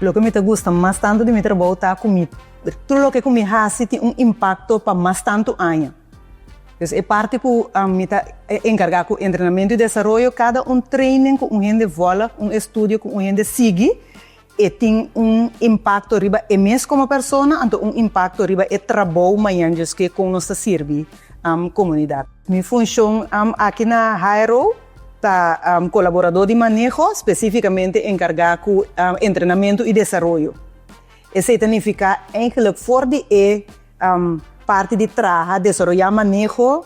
Loke mi ta gusta mas tantu di mi trabou ta ku mi tur loke ku mi hasi tin un impakto pa mas tantu aña. Dus e parti ku mi ta enkargá ku entrenamentu i desaroyo, kada un training ku un hende vòlg, un estudio ku un hende sigui, e tin un impakto riba e mes komo persona, anto un impakto riba e trabou mañan djis kon nos ta sirbi komunidat. Mi funshon aki na HRO ta kolaboradó di maneho, spesífikamente enkargá ku entrenamentu i desaroyo. Esei ta nifiká eigenlijk for di e parti di traha, desaroyá maneho,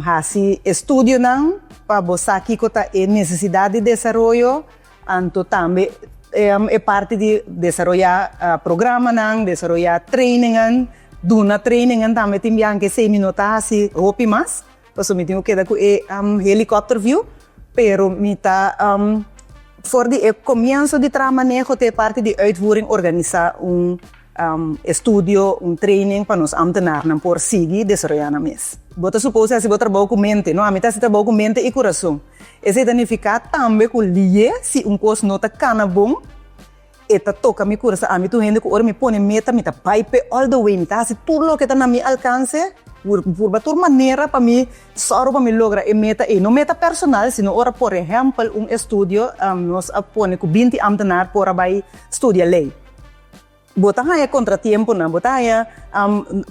hasi estudionan pa bo sa kiko ta e nesesidat di desaroyo, anto tambe e parti di desaroyá programanan, desaroyá trainingan, duna trainingan tambe tin biaha esei mi no ta hasi hopi mas, pasobra mi tin ku keda ku e helicopter view, pero mi ta for di e komienso di traha maneho te e parti di uitvoering organisá un estudio, un training pa nos ambtenarnan por sigui desaroyá nan mes. Bo ta supose hasi bo trabou ku mente, no? Ami ta hasi trabou ku mente i kurason. Esei ta nifiká tambe ku lié si un kos no ta kana bon, e ta toka mi kurason. Ami ta un hende ku ora mi pone meta mi ta bai p'e all the way, mi ta hasi tur loke ta na mi alkanse, purba tur manera pa mi sòru pa mi logra e meta ei. No meta personal, sino ora por ehèmpel un estudio nos a pone ku 20 ambtenar por a bai studia lei. Bo ta haña kontratiemponan, bo ta haña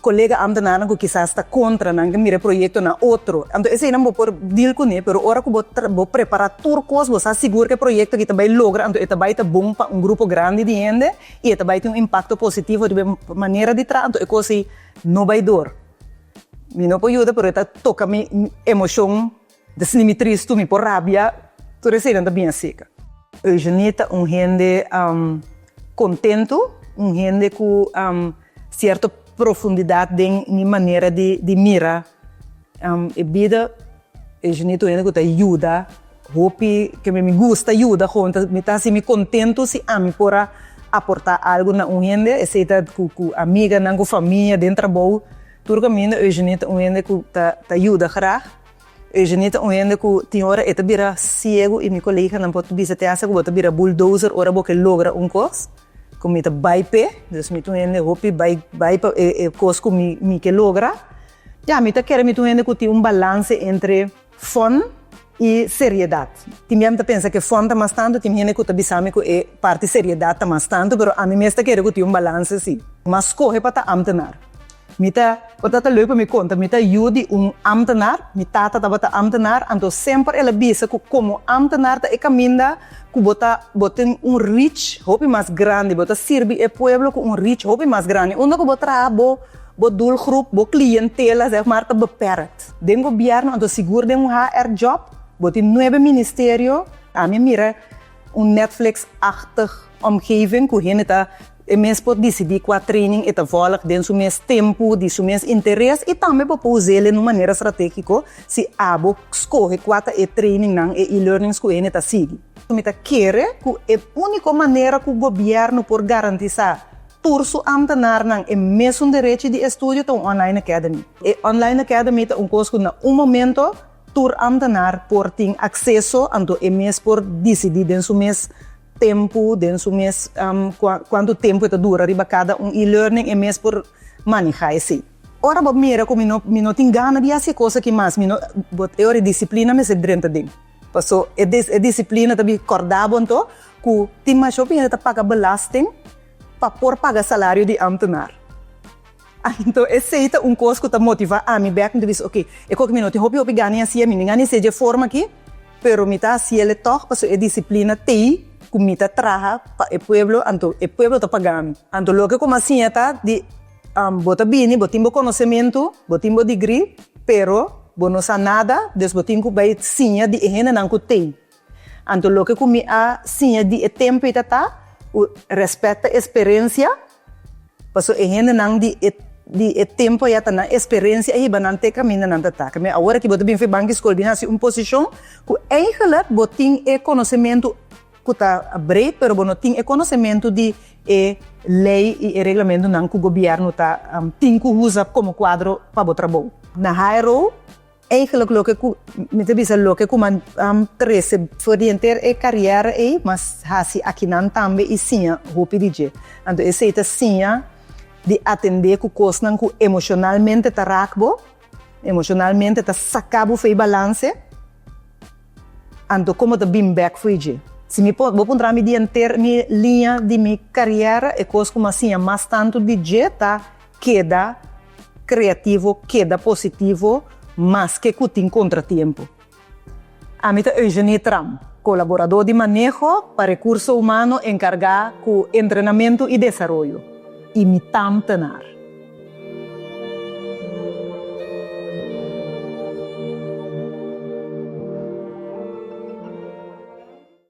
kolega ambtenarnan ku kisas ta kontra nan, ke mira e proyekto na otro. Anto eseinan bo por deal kuné, pero ora ku bo bo prepará tur kos, bo sa sigur ku e proyekto aki ta bai logra, anto e ta bai ta bon pa un grupo grandi di hende i e ta bai tin un impakto positivo riba e manera di traha, anto e kos ei no bai dor. Mi no por yuda, pero e ta toka mi emoshon. Ta sinti mi tristu, mi por rabia, tur eseinan ta bien seka. Eugenie ta un hende kontentu, un hende ku sierto profundidat den mi manera di mira e bida. Eugenie ta un hende ku ta yuda hopi, ke mi gusta yuda gewoon, mi ta hasi mi kontentu si ami por a aportá algu na un hende, esei ta ku amiganan, ku famia, den trabou. Tur kaminda Eugenie ta un hende ku ta yuda graag. Eugenie ta un hende ku tin ora e ta bira siegu i mi koleganan por bisa te hasta ku bo ta bira bulldozer ora bo ke logra un kos, ku mi ta bai p'e. Dus mi ta un hende hopi bai bai pa e kos ku mi ke logra. Ya, mi ta kere mi ta un hende ku tin un balanse entre fun i seriedat. Tin bia mi ta pensa ku e fun ta mas tantu, tin hende ku ta bisa mi ku e parti seriedat ta mas tantu, pero ami mes ta kere ku tin un balanse si. M'a skohe pa ta ambtenar. Mi ta, por ta ta leuk pa mi konta, mi ta yu di un ambtenar, mi tata tabata ambtenar, anto semper el a bisa ku komo ambtenar ta e kaminda ku bo ta, bo tin un reach hopi mas grandi, bo ta sirbi e pueblo ku un reach hopi mas grandi. Unda ku bo traha bo bo doelgroep, bo klientela zeg maar ta beperkt. Den gobièrnu, anto sigur den un HR job, bo tin nuebe ministerio, ami a mira un Netflix-achtig omgeving ku hende ta E mes por disidí kua training e ta vòlg den su mes tempu, di su mes interes i tambe bo por us'el den un manera stratégiko si abo skohe kua ta e trainingnan, e e-learnings ku hende ta sigui. Mi ta kere ku e úniko manera ku gobièrnu por garantisá tur su ámtenarnan e mesun derechi di estudio ta un online academy. E online academy ta un kos ku na un momento tur ámtenar por tin akseso anto e mes por disidí den su mes tempu den su mes kuantu tempu e ta dura riba kada un e-learning e mes por manehá esei. Ora bo mira ku mi no mi no tin gana di hasi e kos aki mas mi no bo e ora e disiplina mester drenta den paso e e disiplina ta bin kòrda bo anto ku tin masha hopi hende ta paga belasting pa por paga salario di ámtenar. Anto esei ta un kos ku ta motivá ami bèk, mi ta bisa oke, e koki mi no tin hopi hopi gana di hasié, mi no tin gana di hasié dje forma aki, pero mi ta hasiel e tòg pasobra e disiplina t'ei ku mi ta traha pa e pueblo, anto e pueblo ta paga mi. Anto loke ku mi a siña ta di bo ta bini, bo tin bo konosementu, bo tin bo digrí, pero bo no sa nada, dus bo tin ku bai siña di e hendenan ku t'ei. Anto loke ku mi a siña di e tempu ei ta ta ku rèspèt ta esperensia, pasobra e hendenan di e di e tempu aya ta nan esperensia a hiba nan te kaminda nan ta ta. Kende awor aki bo ta bin for e banki skol bin hasi un posishon ku eigelijk bo tin e konosementu ku ta breed pero bo no tin e konosementu di e lei i e reglamentunan ku gobièrnu ta tin ku usa komo kuadro pa bo trabou. Na HRO. Eigenlijk loke ku mi ta bisa loke ku m'a trese for di henter e kariera ei, m'a hasi akinan tambe i siña hopi di dje. Anto esei ta siña di atendé ku kosnan ku emoshonalmente ta rak bo, emoshonalmente ta saka bo for e balanse, anto komo ta bin bèk for dje. Si mi por, bo puntra mi di henter mi liña di mi kariera, e kos ku m'a siña mas tantu di dje ta keda kreativo, keda positivo, maske ku tin kontratiempo. Ami ta Eugenie Tram, kolaboradó di maneho pa rekurso humano enkargá ku entrenamentu i desaroyo, i mi ta ámtenar.